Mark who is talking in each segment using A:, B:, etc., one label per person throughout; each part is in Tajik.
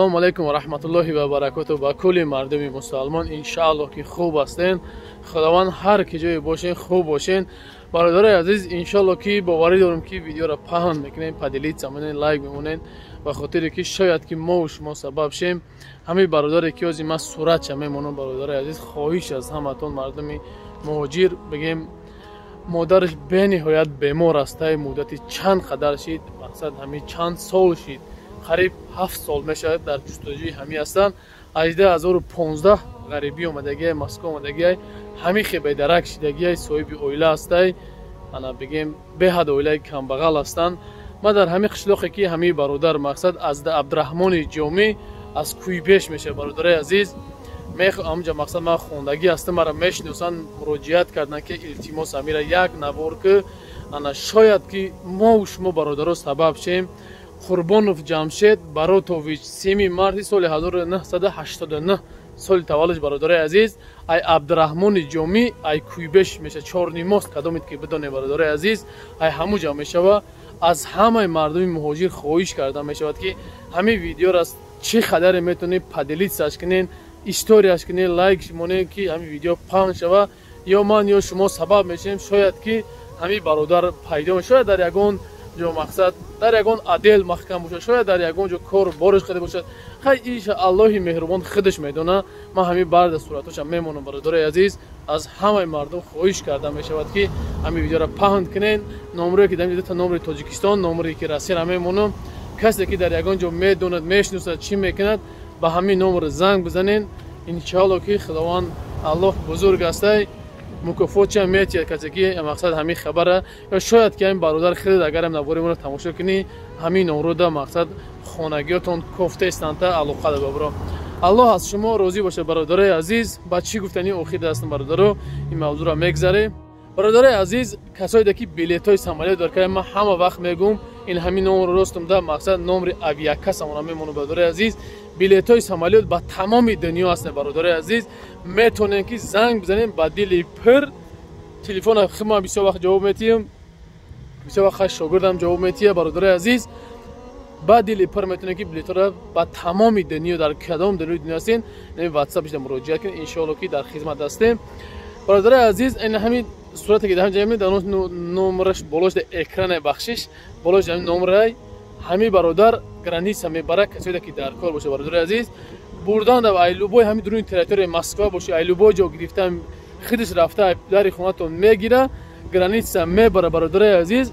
A: Ассалому алайкум ва раҳматуллоҳи ва баракоту ба кулли мардуми мусалмон. Иншааллоҳ ки хуб ҳастен. Худованд ҳар ки ҷое бошен хуб бошен. Бародарои азиз, иншааллоҳ ки боварӣ дорем ки видеоро паҳн мекунем, поделиться мекунем, лайк мемонем, ба хотире ки шояд ки мо шумо сабаб шем. Ҳамин бародаре ки ҳозир ман суратша мемонам, бародарои азиз, хоҳиш аз ҳаматон мардуми муҳоҷир бигем, модараш бениҳоят бемор астаи, муддати чанд қадар шид, мақсад ҳамин чанд сол шид, қариб 7 сол мешавад дар ҷустуҷӯи ҳамин ҳастанд. 1815 ғарибӣ омадагиай, Москва омадагиай, ҳамин хе бедарак шидагиай, соҳиби оила ҳастай, ана бигем беҳад оилаи камбағал ҳастанд. Ман дар ҳамин қишлоқе ки ҳамин бародар мақсад аз Абдураҳмони Ҷомӣ аз Кӯйбеш мешавад, бародарои азиз, ҳамҷа мақсад ман хондагӣ ҳастам, маро мешиносанд, муроҷиат карданд ки илтимос ҳамира як навор ки ана шояд ки мо шумо бародаро сабаб шем. Қурбонов Ҷамшед Баротович, 3 марти соли 1989 соли таваллуд, бародарои азиз, ай Абдураҳмони Ҷомӣ, ай Кӯйбеш мешавад, Чорнимост, кадомед ки бидонед, бародарои азиз, ай ҳамун ҷа мешава. Аз ҳамаи мардуми муҳоҷир хоҳиш карда мешавад ки ҳамин видеоро чӣ қадаре метавонед поделиться ш кунед, история ш кунед, лайк монед, ки ҳамин видео паҳн шава. Ё ман ё шумо сабаб мешавем, шояд ки ҳамин бародар пайдо, шояд дар ягон ҷо мақсад дар ягон отдел маҳкам бошад, шояд дар ягон ҷо кор бориш карда бошад. Хай, иша Аллоҳи меҳрубон худаш медона. Ман ҳамин барда суратҳоша мемонам. Бародарои азиз, аз ҳамаи мардум хоҳиш карда мешавад ки ҳамин видеоро паҳн кунед. Номрое ки дар дута номри Тоҷикистон, номре ки Россияро мемонам, касе ки дар ягон ҷо медонад, мешиносад, чӣ мекунад, ба ҳамин номр занг бизанед. Иншоалло ки Худованд Аллоҳ бузург ҳастай, мукофотча метиҳад касе ки мақсад ҳамин хабара, ё шояд ки ҳамин бародар хеле агарам навори моро тамошо кунӣ, ҳамин номрода мақсад хонагиётон кофтаистанта алоқа бабро. Аллоҳ аз шумо розӣ бошад, бародарои азиз. Ба чӣ гуфтани охир ҳастам, бародаро, ин мавзӯъро мегзарем. Бародарои азиз, касое ки билетҳои самолёт дор кардем, ман ҳама вақт мегӯм, ин ҳамин номро ростум да мақсад номри авиакассамона мемонам. Бародарои азиз, билетҳои самолёт ба тамоми дунё ҳастанд. Бародарои азиз, метавонем ки занг бизанем ба дили пир телефона. Ман бисёр вақт ҷавоб метиҳам, бисёр вақт шогирдам ҷавоб метиҳа. Бародарои азиз, ба дили пир метавонем ки билетҳоро ба тамоми дунё, дар кадом дунёи дунё ҳастем, ватсапшда муроҷиат кунед. Иншоалло ки дар хизмат ҳастем. Бародарои азиз, ин ҳамин сурате ки дар ҳамин дар номраш болош экране, бахшиш, болош ҳамин номрай ҳамин бародар граница мебара. Касое ки дар кор боша, бародарои азиз, бурдан ай любой ҳамин дуруни территорияи Москва боша, ай любой ҷо гирифта, худаш рафта дари хонатон мегира, граница мебара, бародарои азиз,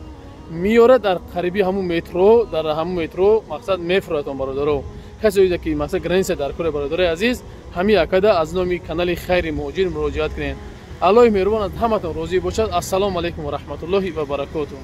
A: меёра дар қариби ҳамун метро, дар ҳамун метро мақсад мефуратон. Бародаро, касе ки мақсад граница дар кора, бародарои азиз, ҳамин акада аз номи канали Хайри Муҳоҷир муроҷиат кунед. Аллоҳи меҳрубон аз ҳаматон розӣ бошад. Ассалому алайкум ва раҳматуллоҳи ва баракоту.